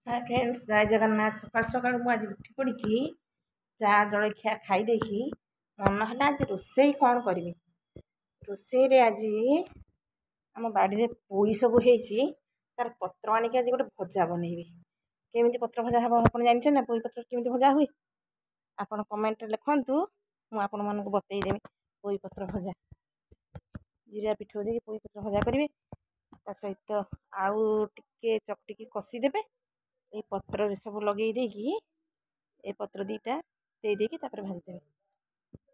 ହାଏ friends, ଜୟ ଜଗନ୍ନାଥ। ସକାଳୁ ସକାଳୁ ମୁଁ ଆଜି ଉଠି ପଡ଼ିକି ଚା ଜଳଖିଆ ଖାଇ ଦେଇକି ମନ ହେଲା ଆଜି ରୋଷେଇ କ'ଣ କରିବି। ରୋଷେଇରେ ଆଜି ଆମ ବାଡ଼ିରେ ପୋଇ ସବୁ ହେଇଛି, ତାର ପତ୍ର ଆଣିକି ଆଜି ଗୋଟେ ଭଜା ବନେଇବି। କେମିତି ପତ୍ର ଭଜା ହେବ ଆପଣ ଜାଣିଛନ୍ତି ନା? ପୋଇ ପତ୍ର କେମିତି ଭଜା ହୁଏ ଆପଣ କମେଣ୍ଟରେ ଲେଖନ୍ତୁ, ମୁଁ ଆପଣମାନଙ୍କୁ ବତେଇଦେବି। ପୋଇ ପତ୍ର ଭଜା ଜିରା ପିଠଉ ଦେଇକି ପୋଇ ପତ୍ର ଭଜା କରିବେ, ତା ସହିତ ଆଳୁ ଟିକେ ଚକଟିକି କଷିଦେବେ, ଏଇ ପତ୍ରରେ ସବୁ ଲଗେଇ ଦେଇକି ଏ ପତ୍ର ଦୁଇଟା ଦେଇ ଦେଇକି ତାପରେ ଭାଜିଦେବେ,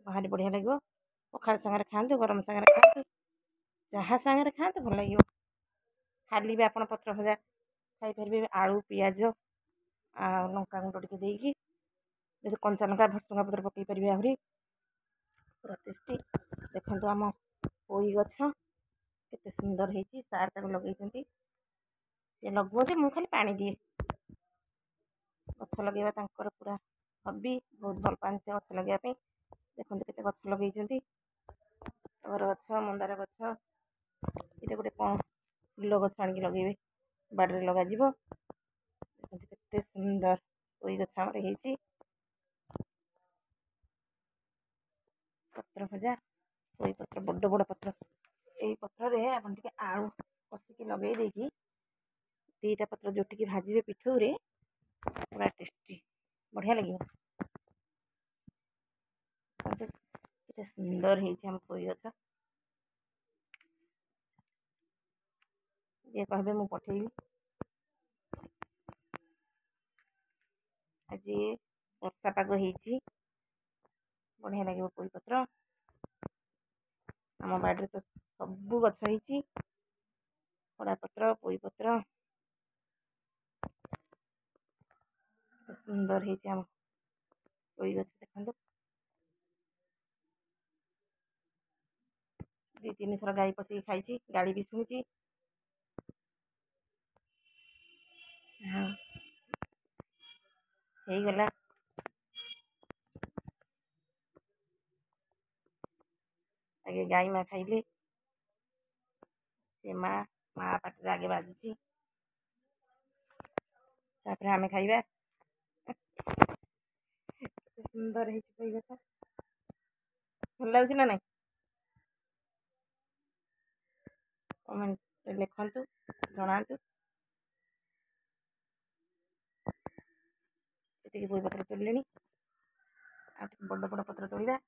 ଭାରି ବଢ଼ିଆ ଲାଗିବ। ପଖାଳ ସାଙ୍ଗରେ ଖାଆନ୍ତୁ, ଗରମ ସାଙ୍ଗରେ ଖାଆନ୍ତୁ, ଯାହା ସାଙ୍ଗରେ ଖାଆନ୍ତୁ ଭଲ ଲାଗିବ। ଖାଲି ବି ଆପଣ ପତ୍ର ଭଜା ଖାଇପାରିବେ, ଆଳୁ ପିଆଜ ଆଉ ଲଙ୍କା ଗୁଣ୍ଡ ଟିକେ ଦେଇକି, ଯଦି କଞ୍ଚା ଲଙ୍କା ଭୃସଙ୍ଗା ପତ୍ର ପକାଇ ପାରିବେ ଆହୁରି ପୁରା ଟେଷ୍ଟି। ଦେଖନ୍ତୁ ଆମ ପୋଇ ଗଛ କେତେ ସୁନ୍ଦର ହେଇଛି, ସାର୍ ତାକୁ ଲଗେଇଛନ୍ତି, ସେ ଲଗାନ୍ତି, ମୁଁ ଖାଲି ପାଣି ଦିଏ। ଗଛ ଲଗେଇବା ତାଙ୍କର ପୁରା ହବି, ବହୁତ ଭଲ ପାଆନ୍ତି ସେ ଗଛ ଲଗେଇବା ପାଇଁ। ଦେଖନ୍ତୁ କେତେ ଗଛ ଲଗେଇଛନ୍ତି, ଟଗର ଗଛ, ମନ୍ଦାର ଗଛ, ଏଇଟା ଗୋଟେ କ'ଣ ଫୁଲ ଗଛ ଆଣିକି ଲଗେଇବେ, ବାଡ଼ିରେ ଲଗାଯିବ। ଦେଖନ୍ତୁ କେତେ ସୁନ୍ଦର ପୋଇ ଗଛ ଆମର ହେଇଛି। ପତ୍ର ଭଜା ପୋଇ ପତ୍ର, ବଡ଼ ବଡ଼ ପତ୍ର। ଏଇ ପତ୍ରରେ ଆପଣ ଟିକେ ଆଳୁ କଷିକି ଲଗେଇ ଦେଇକି ଦୁଇଟା ପତ୍ର ଜୋଟିକି ଭାଜିବେ ପିଠଉରେ, ପୁରା ଟେଷ୍ଟି, ବଢ଼ିଆ ଲାଗିବ। କେତେ ସୁନ୍ଦର ହେଇଛି ଆମ ପୋଇ ଗଛ। ଯିଏ କହିବେ ମୁଁ ପଠେଇବି। ଆଜି ବର୍ଷା ପାଗ ହେଇଛି, ବଢ଼ିଆ ଲାଗିବ ପୋଇ ପତ୍ର। ଆମ ବାଡ଼ିରେ ତ ସବୁ ଗଛ ହେଇଛି, ଖଡ଼ା ପତ୍ର, ପୋଇ ପତ୍ର, କେତେ ସୁନ୍ଦର ହେଇଛି ଆମ ପୋଇ ଗଛ। ଦେଖନ୍ତୁ 2-3 ଥର ଗାଈ ପଶିକି ଖାଇଛି, ଗାଳି ବି ଶୁଣିଛି। ହଁ ହେଇଗଲା। ଆଗେ ଗାଈ ମା ଖାଇଲେ, ସେ ମା ପାଟିରେ ଆଗେ ବାଜିଛି, ତାପରେ ଆମେ ଖାଇବା। କେତେ ସୁନ୍ଦର ହେଇଛି ପୋଇ ଗଛ, ଭଲ ଲାଗୁଛି ନା ନାଇଁ? କମେଣ୍ଟରେ ଲେଖନ୍ତୁ, ଜଣାନ୍ତୁ। ଏତିକି ପୋଇ ପତ୍ର ତୋଳିଲେଣି, ଆଉ ଟିକେ ବଡ଼ ବଡ଼ ପତ୍ର ତୋଳିବା।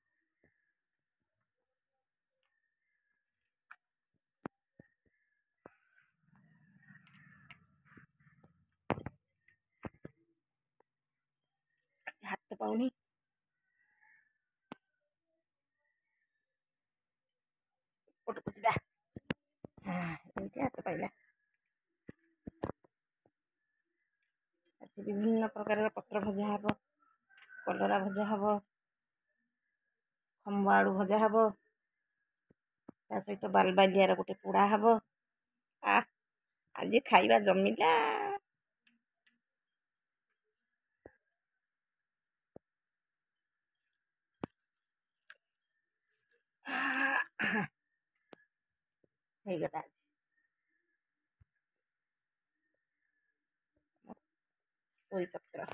ହାତ ପାଉନି। ଏପଟକୁ ଯିବା, ଏମିତି ହାତ ପାଇଲା। ଆଜି ବିଭିନ୍ନ ପ୍ରକାରର ପତ୍ର ଭଜା ହେବ, କଲରା ଭଜା ହେବ, ଖମ୍ବ ଆଳୁ ଭଜା ହେବ, ତା ସହିତ ବାଲବାଲିଆର ଗୋଟେ ପୋଡ଼ା ହେବ। ଆଜି ଖାଇବା ଜମିଲା। ହେଇଗଲା ଆଜି ପୋଇ ପତ୍ର।